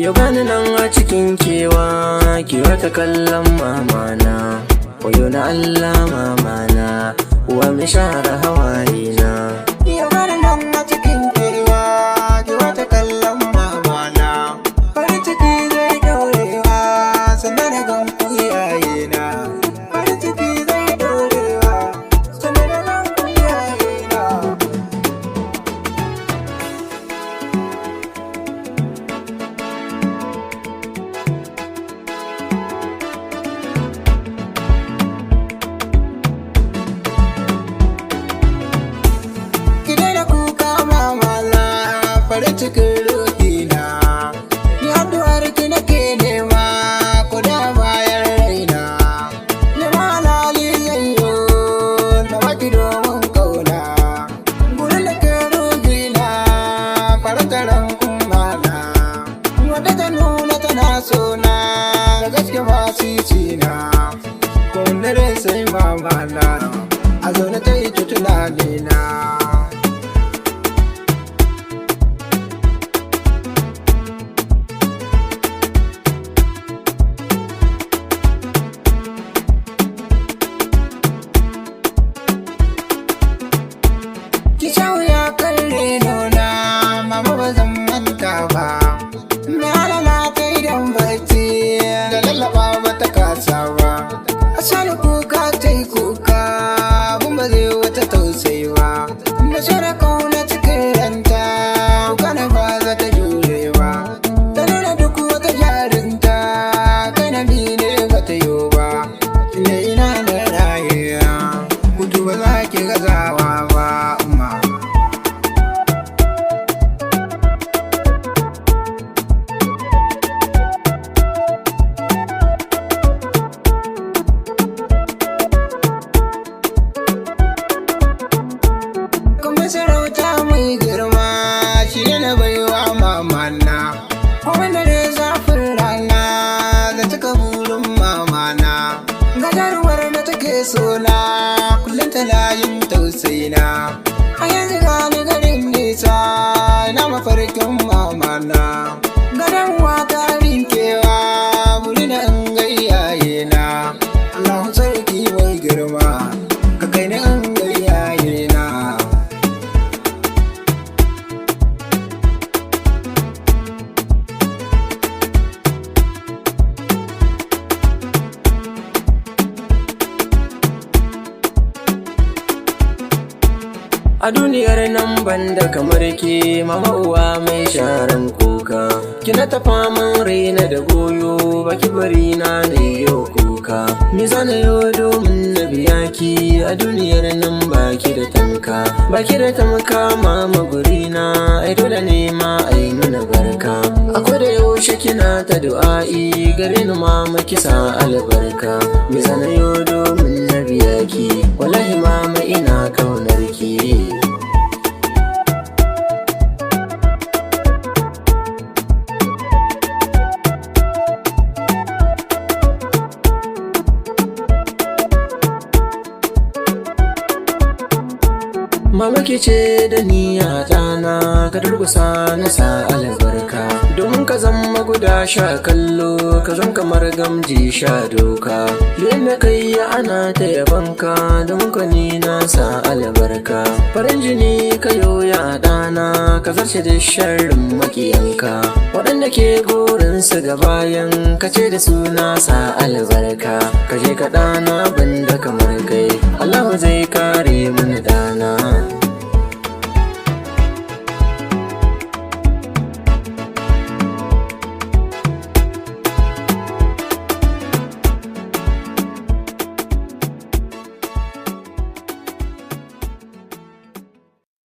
Yau gani nan a cikin kewa, ki wata kallon mamana. Wayo na Allah mamana, uwa mai share hawaye na. Yau gani nan a cikin kewa, ki wata kallon mamana. Farin ciki zai ɗorewa, sannan na gan ku iyayena. Farin ciki zai ɗorewa, sannan na gan ku iyayena. Ki daina kuka mamana, farin cikin ruhina. Ni addu'ar ki nake nema, ko da bayan raina. Ni ma lali zanyo, na baki domin kauna. Gurin da ke ruhina, faranta ran ummana. Wadda ta nuna tana sona, da gaske ba na. Ko dare sai mamana, a zaune ta yi tunanina. Ki sha wuya kan renona, mama ba zan manta ba. Na lalata idan bacci, da lallaba ba ta kasa ba. A sani kuka ta yi kuka, abun ba zai wata tausayi ba. Da shara kauna cikin ranta, kuka na ba za ta jure ba. Ta nuna duk wata jarinta, kai na bi ne ba ta yi ba. Tunda ina da rayuwa, gudu ba za ki gazawa ba, umma. Kuma sarauta mai girma shi ne baiwa mamana. Kuma dare zafin rana da cika burin mamana. Gajarwar da take sona kullum tana yin tausayina. A yanzu gani garin nisa na mafarkin mamana. Gadarwa ta rinkewa burina in ga iyayena. Allahu sarki mai girma ka kai ni in ga iyayena. A duniyar nan banda kamar ke mama uwa mai sharan kuka. Kina ta faman raina da goyo baki bari na ne yau kuka. Mi zana yo domin na biya ki a duniyar nan baki da tamka. Baki da tamka mama gurina ai dole ne ma ai mana barka. Akwai da yaushe kina ta du'a'i gare ni mama kisa albarka. Mi zana yo domin na biya ki wallahi mama ina kaunar ki. Mama ke ce da niyya ɗana ka durkusa na sa albarka. Domin ka zama guda sha kallo ka zan kamar gamji sha doka. Duk da kai ana ta yabanka domin ka ni na sa albarka. Farin jini ka yoya ɗana ka zarce da sharrin makiyanka. Waɗanda ke gorin su ga bayan ka ce da suna sa albarka. Ka je ka ɗana banda kamar kai Allahu zai kare mini ɗana.